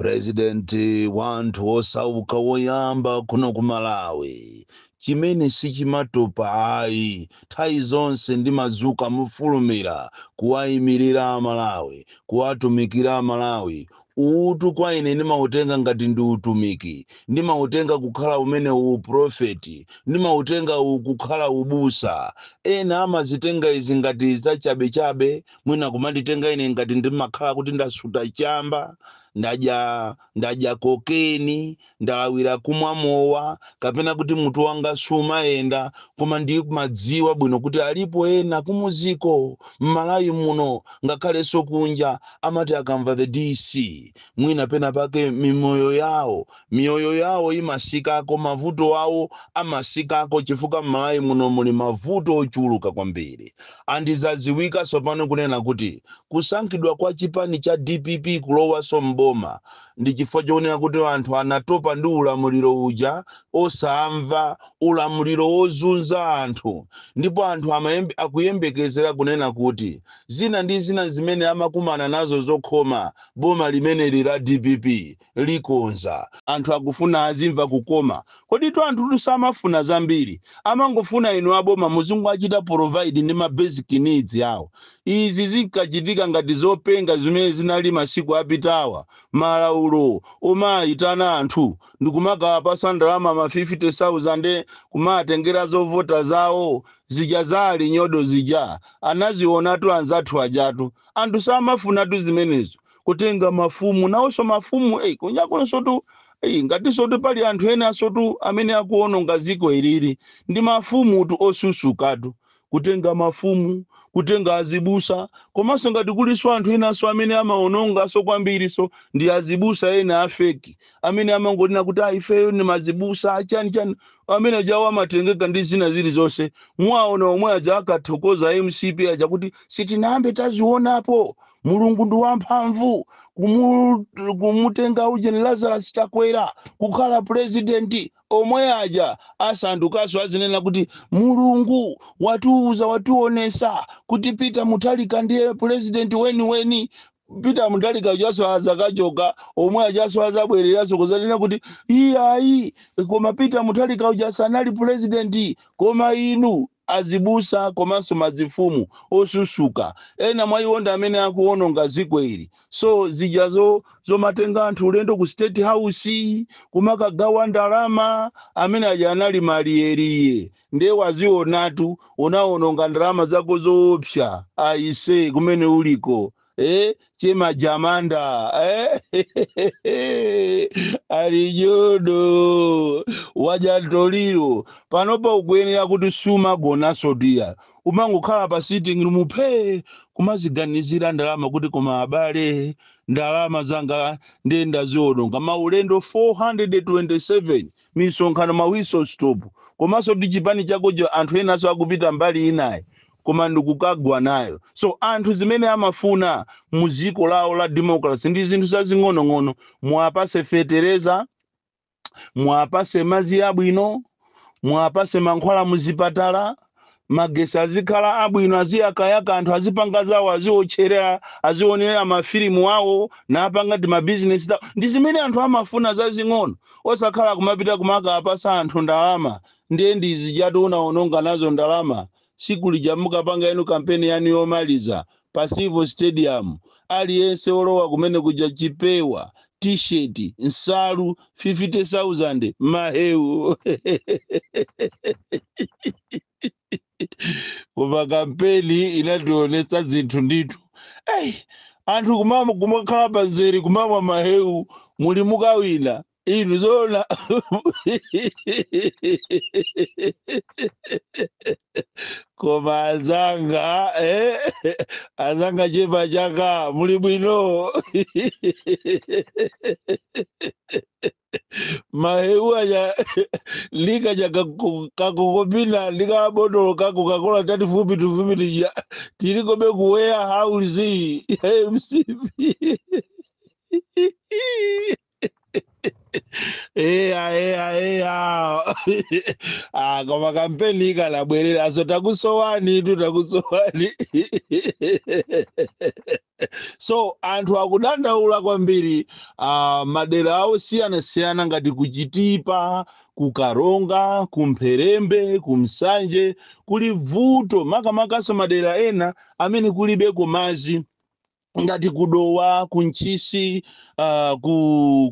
President wa anthu osauka woyamba kuno ku Malawi, chimene sichimatopa ayi, nthawi zonse ndimadzuka mofulumira kuwayimirira Amalawi, kuwatumikira Amalawi. Utu kwa ine ndimautenga ngati ndi utumiki, ndimautenga kukhala umene uprofeti, ndimautenga kukhala ubusa. Ena amazitenga izi ngati zachabechabe, mwina kumanditenga ine ngati ndimakhala kuti ndasuta chamba, ndadya kokeni, ndalawira kumwa mowa, kapena kuti mutu wanga sumayenda. Koma ndimadziwa bwino kuti alipo ena kumuziko m'Malawi muno, ngakhalenso kunja, amati akamva the DC, mwina pena pake miyoyo yawo imasikako, mavuto awo amasikako, chifukwa m'Malawi muno muli mavuto ochuluka kwambiri. Andizaziwika tsopano kunena kuti kusankhidwa kwa chipani cha DPP kulowaso mboma ndi chifukwa choonera kuti anthu anatopa ndi ulamuliro uja osamva, ulamuliro wozunza anthu. Ndipo anthu akuyembekezera kunena kuti zina ndi zina zimene amakumana nazo zokhoma, boma limeneli la DPP likonza. Anthu akufuna azimva kukoma. Kodi tu anthu samafuna zambiri, amangofuna inu aboma muzingowachita provide ndi ma basic needs awo. Izi zinkachitika ngati zopenga zimene zinali masiku apitawa, malaulo omayitana anthu ndikumakawapasa ndalama ma 50,000, kumatengera zovota zawo zija zali nyodo zija, anazionatu anzathu ajatu. Anthu samafunatu zimenezo, kutenga mafumu nawonso mafumu. Ei, kunja kunsotu, ei, ngatinso pali anthu ena asotu amene akuononga ziko ilili ndi mafumutu osusukatu, kutenga mafumu, kutenga azibusa. Komanso ngati kuliso anthu enanso amene amaonongaso kwambiriso ndi azibusa ena a fake amene amangonena kuti, "Ah, ifeyo ni mazibusa," chani chani, amene ajawo amatengeka ndi zina zilizonse. Mwaona omwe aja akathokoza MCP aja kuti sitinambe tazionapo, Mulungu ndi wamphamvu kumutenga ujeni Lazarus Chakwera kukhala president. Omwe aja asandukaso azinena kuti Mulungu watiuza, wationesa kuti Peter Mutharika ndiye president weniweni. Peter Mutharika ajaso azakachoka, omwe ajaso azabwereranso kuzanena kuti iyayi, koma Peter Mutharika uja sanali president. Koma inu azibusa komanso mazifumu osusuka, ena mwa iwo ndi amene akuononga ziko ili. So zijazo zomatenga anthu ulendo ku State House kumakagawa ndalama, amene aja anali maliyeriye. Ndiye wazionatu, unaononga ndalama zako zoopsa aise kumene uliko, eh? Chema jamanda, eh? Alijodo wajatoliro panopa ukuyenera kuti sumagonaso tiya, umangokhala pa sitting room phe, kumaziganizira ndalama kuti, koma abale, ndalama zanga ndiye ndaziononga, maulendo 427, misonkhano, ma whistle stop, komanso ndi chipani chakocho anthu enanso akupita mbali inayi, koma ndikukagwa nayo. So anthu zimene amafuna mu ziko lawo la democracy ndi zinthu zazing'onong'ono: muwapase fetereza, muwapase madzi abwino, muwapase mankhwala muzipatala, magesi azikhala abwino, aziyakayaka, anthu azipanga zawo, aziotcherera, azionera mafilimu awo, napanga ti mabizinesi tawo. Ndi zimene anthu amafuna zazing'ono, osakhala kumapita kumakapasa anthu ndalama. Ndiye ndizijatu unaononga nazo ndalama siku lija mukapanga inu kampeni yanu yomaliza pa Civil Stadium, aliyense olowa kumene kuja chipewa, T-shirt, nsalu, 50,000, mahewu. Koma kampeni inationetsa zinthu ndithu. Hey, anthu kumama kumakhala panzeri kumamwa mahewu, muli mukawina inu zona. Koma azanga, eh? Azanga chepa chaka muli bwino. Mahewu aja likaja kakokopina ndikabotolo kako kakola tatifupi tufupi tija tilikobe ku warehouse ya MCP. Eya, eya, eya. Ah, koma kampeni ikanabwerera so, takusowani tu, takusowani. So anthu akudandaula kwambiri madera osiyanasiyana ngati kuChitipa, kuKaronga, kuMpherembe, kuMsanje kuli vuto, makamakaso madera ena amene kulibeko madzi ngati kuDowa, kuNtchisi,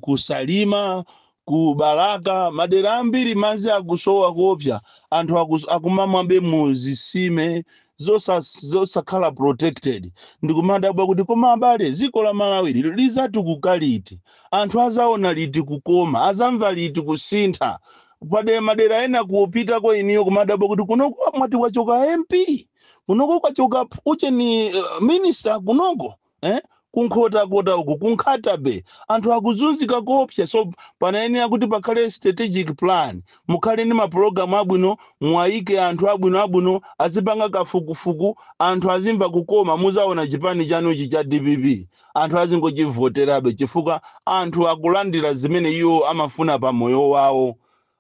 kuSalima, ku Balaka. Madera ambiri madzi akusowa kuopsa. Anthu akumamwabe mu zisime zosakhala protected. Ndikumadabwa kuti koma abale, dziko la Malawi lizatukuka liti? Anthu azaona liti kukoma? Azamva liti kusintha? Padera madera ena kupitako iniyo kumadabwa kuti kunoko mwati wachoka MP, kunoko kwachoka ucheni minister kunoko, eh? Kunkhotakota uku, kuNkhatabe, anthu akuzunzika kopsa. So panayenera kuti pakhale strategic plan, mukhale ndi mapulogalamu abwino, muwayike anthu abwino abwino azipanga kafukufuku, anthu azimva kukoma. Muzaona chipani chanuchi cha DPP anthu azingochivoterabe, chifukwa anthu akulandira zimene iwo amafuna pa moyo wawo.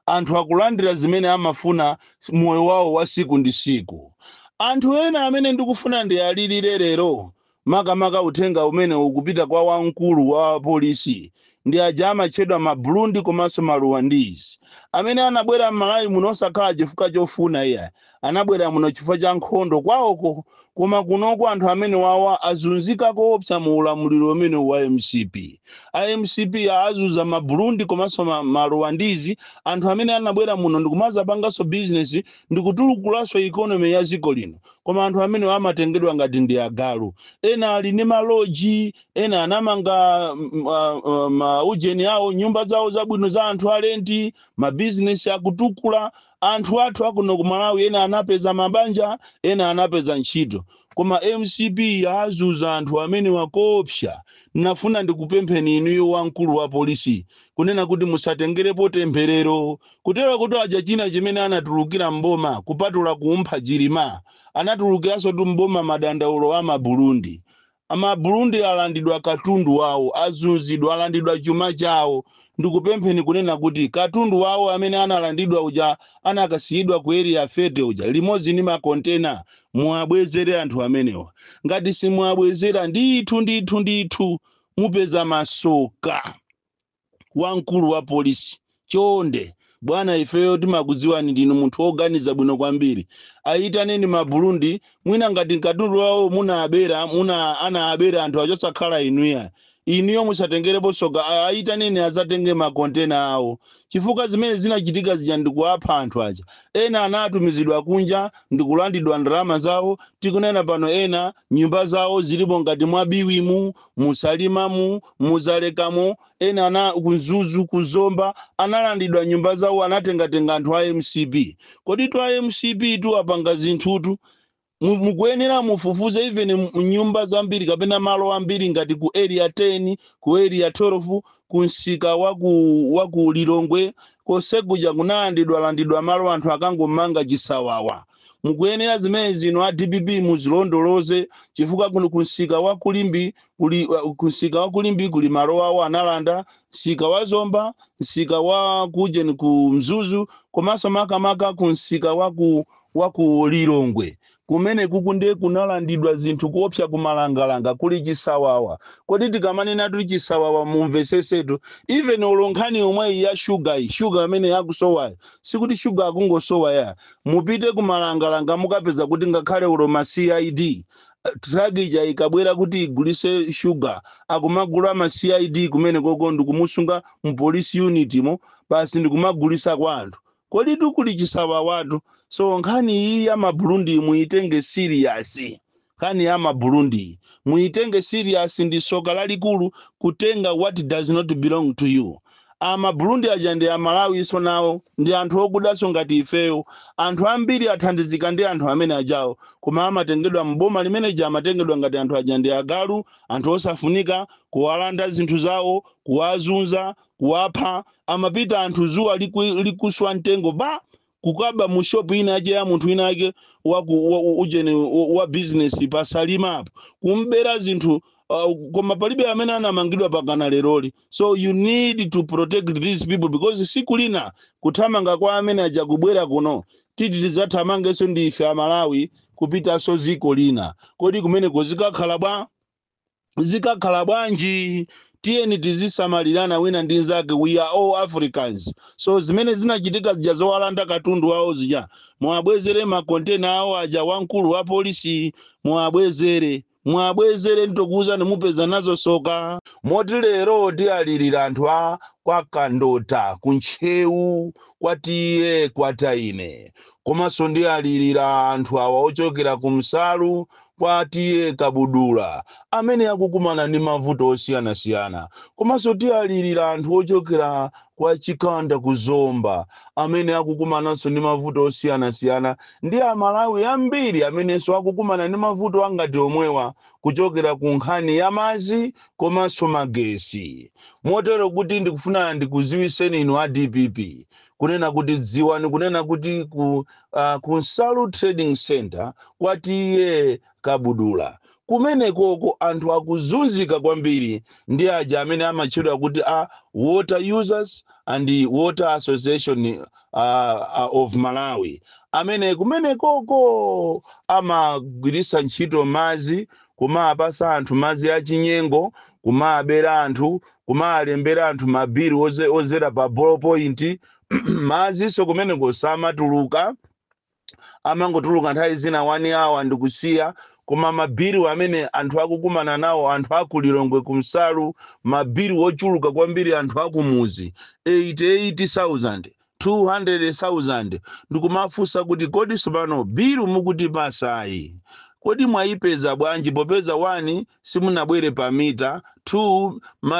Anthu akulandira zimene amafuna moyo wawo wa siku ndi siku. Anthu ena amene ndikufuna ndiyalirire lero, makamaka uthenga umene ukupita kwa wamkulu wa polisi, ndi aja amatchedwa ma Burundi komanso ma Rwandese amene anabwera m'Malawi muno osakhala chifukwa chofuna iya, anabwera muno chifukwa cha nkhondo kwawoko. Koma kunoko anthu amene wawa azunzika koopsa mu ulamuliro umene wa MCP. A MCP azunza ma Burundi komanso ma Rwandese, anthu amene anabwera muno ndikumazapanganso business ndikutulukulanso economy ya dziko lino. Koma anthu amene amatengedwa ngati ndi agalu. Ena ali ndi maloji, ena anamanga maujeni awo, nyumba zawo zabwino za anthu alenti, mabizinesi akutukula. Anthu athu akuno ku Malawi ena anapeza mabanja, ena anapeza ntchito, koma MCP yazuza anthu amene wakopsa. Nafuna ndikupempheni inuyo wamkulu wa polisi kunena kuti musatengerepo temberero, kutero kuti aja china chimene anatulukira mboma kupatula kumpha Chilima, anatulukiranso tu mboma madandaulo a Maburundi. Amaburundi alandidwa katundu wawo, azunzidwa, alandidwa chuma chawo. Ndikupempheni kunena kuti katundu wawo amene analandidwa uja, anakasiyidwa ku Area 30 uja limodzi ndi makontena, muwabwezere anthu amenewa. Ngati simuwabwezera, ndithu ndithu ndithu mupeza masoka. Wamkulu wa polisi, chonde bwana, ifeyo timakudziwani, ndinu munthu woganiza bwino kwambiri. Ayitaneni Maburundi. Mwina ngati katundu wawo munaabera, muna anaabera anthu achosakhala inuya, inuyo musatengerepo soka. Ayitaneni azatenge makontena awo, chifukwa zimene zinachitika zija ndikuapha anthu aja. Ena anatumizidwa kunja ndikulandidwa ndalama zawo. Tikunena pano ena nyumba zawo zilipo ngati mwa Biwimu, muSalimamu, muZalekamo, ena ana kuMzuzu, kuZomba analandidwa nyumba zawo, anatengatenga anthu a MCP. Kodi tu a MCP tu apanga zinthutu. Mukuyenera mufufuze even nyumba zambiri kapena malo ambiri ngati ku Area 10, ku Area 12, ku msika waku Lilongwe kosekuja kunalandidwa landidwa malo, anthu akangomanga chisawawa. Mukuyenera zimene zino a DPP muzilondoloze, chifukwa kuno kumsika wa kuLimbe kuli, kumsika wa kuLimbe kuli malo awo analanda, msika wa Zomba, msika wa kujeni ku Mzuzu, komanso makamaka ku msika wa ku Lilongwe kumene kuku ndiye kunalandidwa zinthu kuopsa. Kumalangalanga kuli chisawawa. Kodi tikamanena tuli chisawawa, mumvesesetu. Even olo nkhani yomwe ya shuga iyi, shuga amene yakusowayo, sikuti shuga akungosowa ya. Mupite kumalangalanga mukapeza kuti ngakhale ulo ma CID, truck ija ikabwera kuti igulise shuga, akumagula ma CID kumene koko ndikumusunga mu police unit mo basi, ndikumagulisa kwa anthu. Kodi tukuli chisawawatu. So nkhani iyi ya Maburundi muitenge serious. Nkhani ya Maburundi muitenge serious. Ndi soka lalikulu kutenga what does not belong to you. Amaburundi aja ndi Amalawi nawo, ndi anthu okudanso ngati ifeyo. Anthu ambiri athandizika ndi anthu amene ajawo, koma amatengedwa mboma limeneja, amatengedwa ngati anthu aja ndi agalu, anthu osafunika, kuwalanda zinthu zawo, kuwazunza, kuwapha. Amapita anthu zuwa likuswa mtengo ba kukaba mu shop ina yake ya munthu ina yake waku ujeni wa business paSalima apo, kumbera zinthu, koma palibe amene anamangidwa pakana leroli. So you need to protect these people, because siku lina kuthamanga kwa amene aja kubwera kuno, titi tidzathamangenso ndi ife Amalawi kupitanso ziko lina. Kodi kumene kuzikakhala bwa? Zikakhala bwanji? Tiyeni tizisamalirana wina ndi nzake. We are all Africans. So zimene zinachitika zija zowalanda katundu wawo zija, muwabwezere makontena awo aja. Wamkulu wa polisi, muwabwezere, muwabwezere. Nditokuwuzani, mupeza nazo soka. Moti lero tiyalirira anthu a kwa Kandota, kuNtchewu, kwatiye kwataine, komanso ndiyalirira anthu awa ochokera ku Msalu, kwatiye Kabudula, amene akukumana ndi mavuto osiyanasiyana. Komanso tiyalirira anthu ochokera kwa Chikanda, kuZomba, amene akukumananso ndi mavuto osiyanasiyana, ndi Amalawi ambiri amenenso akukumana ndi mavuto angati omwewa kuchokera ku nkhani ya madzi komanso magesi. Motero kuti ndikufuna ndikuziwiseni inu a DPP kunena kuti dziwani kunena kuti ku Nsalu Trading Center, kwatiye Kabudula, kumenekoko anthu akuzunzika kwambiri ndi aja amene amatchedwa kuti a Water Users and Water Association of Malawi, amene kumenekoko amagwiritsa ntchito madzi kumapasa anthu madzi achinyengo, kumabera anthu, kumalembera anthu mabiri ozera pa ball point. Madzinso kumeneko samatuluka, amangotuluka nthawi zina 1 hour ndikusiya. Koma mabiri amene anthu akukumana nawo, anthu akuLilongwe, kumsalu, mabiri ochuluka kwambiri, anthu akumuzi 88,000, 200,000. Ndikumafunsa kuti kodi sopano bill mukutipasayi, kodi mwayipeza bwanji, popeza 1 simunabwere pa mita, 2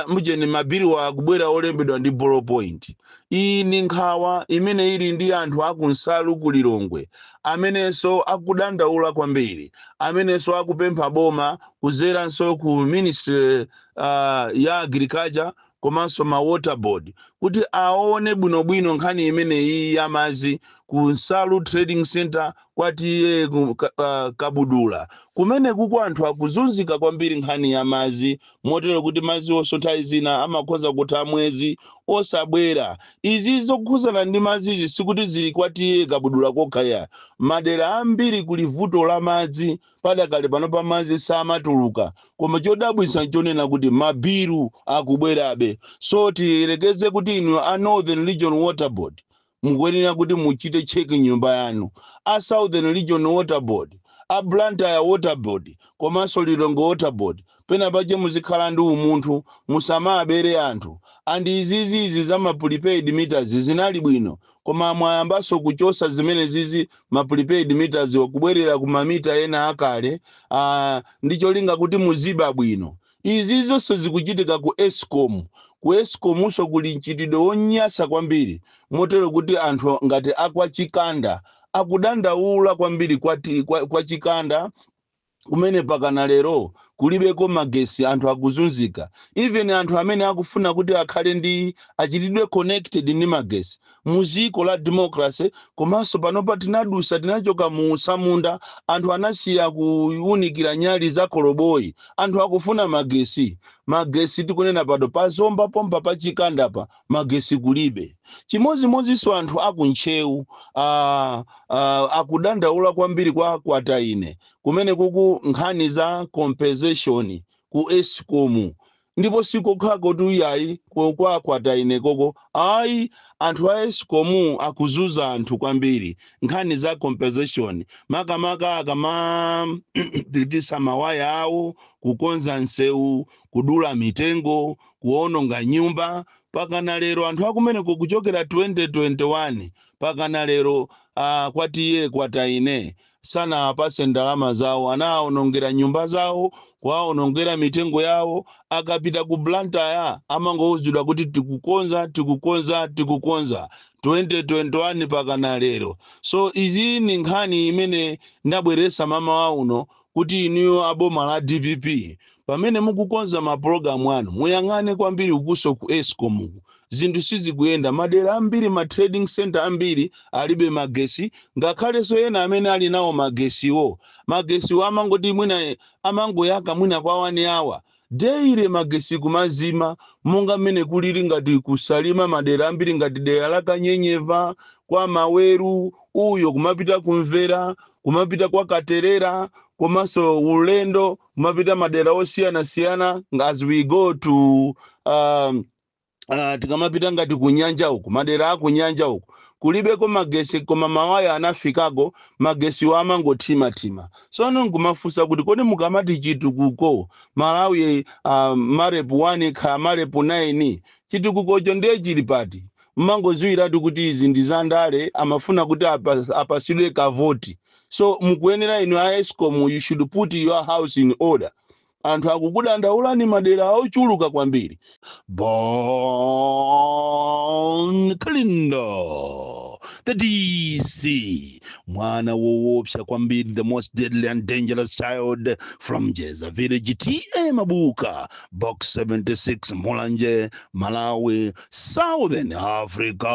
mujeni mabiri akubwera olembedwa ndi ball point? Iyi ndi nkhawa imene ili ndi anthu akunsalu, kuLilongwe, amenenso akudandaula kwambiri, amenenso akupempha boma kuzeranso ku Ministry ya Agriculture komanso ma Water Board kuti aone bwinobwino nkhani imeneyi ya madzi ku Nsalu Trading Center, kwatiye Kabudula. Kumene kuku anthu akuzunzika kwambiri nkhani ya madzi, motero kuti madzi onso nthawi zina amakhoza kutha mwezi osabwera. Izi zokhuzana ndi madzizi sikuti zili kwatiye Kabudula kokha ya madera ambiri kuli vuto la madzi. Padakale pano pa madzi samatuluka, koma chodabwitsa nchonena kuti mabiru akubwerabe. So tiyerekeze kuti inu a Northern Region Water Board mukuyenera kuti muchite check nyumba yanu, a Southern Region Water Board, a Blantyre Water Board komanso Lilongwe Water Board, pena pache muzikhala ndi umunthu, musamabere anthu. And izizizi za ma prepaid meters zinali bwino, koma mwayambanso kuchosa zimene zizi, ma prepaid meters, kubwerera ku mamita ena akale, ndi cholinga kuti muziba bwino. Izi zonse zikuchitika ku ESCOM. Ku ESCOMunso kuli mchitidwe wonyasa kwambiri, motero kuti anthu ngati akwaChikanda akudandaula kwambiri. Kwa Chikanda kumene pakana lero kulibeko magesi, anthu akuzunzika. Even anthu amene akufuna kuti akhale ndi achitidwe connected ndi magesi mu ziko la democracy. Komanso panopa tinadusa, tinachoka mu samunda, anthu anasiya kuwunikira nyali za koloboyi, anthu akufuna magesi. Magesi tikunena pano paZomba pompa, paChikandapa, magesi kulibe. Chimodzimodzinso anthu akuNtchewu akudandaula kwambiri kwa Kwataine kumene kuku nkhani za compensation ku ESCOM. Ndipo sikokhako kuti uyayi kwa Kwataine koko ayi, anthu a ESCOM akuzuza anthu kwambiri nkhani za compensation, makamaka akamapitisa mawaya awo, kukonza nsewu, kudula mitengo, kuwononga nyumba. Pakana lero anthu akumeneko kuchokera 2021 pakana lero, kwatiye Kwataine sanawapase ndalama zawo, anawonongera nyumba zawo, kuwawonongera mitengo yawo. Akapita ku Blantyre amangouzidwa kuti tikukonza, tikukonza, tikukonza, 2021 pakana lero. So izi ni nkhani imene ndabweresa mamawa uno kuti inuyo aboma la DPP, pamene mukukonza mapulogalamu anu, muyang'ane kwambiri ukuso ku ESCOM uku. Zinthu sizikuyenda madera ambiri, ma trading center ambiri alibe magesi. Ngakhalenso ena amene ali nawo magesiwo, magesiwo amangoti mwina amangoyaka mwina kwa 1 hour daily, magesi kumazima, monga mmene kulili ngati kuSalima, madera ambiri ngati dera la Kanyenyeva, kwa Maweru uyo, kumapita kuMvera, kumapita kwa Katerera. Komanso ulendo kumapita madera osiyanasiyana, as we go to tikamapita ngati kunyanja uku, madera akunyanja uku kulibeko magesi, koma mawaya anafikako, magesi amangothimathima. Tsono nkumafunsa kuti kodi mukamati chitukuko Malawi, MAREP 1 kha MAREP 9, chitukukocho ndiye chili pati? Mmangoziwiratu kuti izi ndi zandale, amafuna kuti apasidwe kavoti. So mukuyenera inu a ESCOM, you should put your house in order. Anthu akukudandaulani madera ochuluka kwambiri. Bon Kalindo, the DC, mwana woopsa kwambiri, the most deadly and dangerous child from Jeza Village, TA Mabuka, Box 76, Mulanje, Malawi, Southern Africa.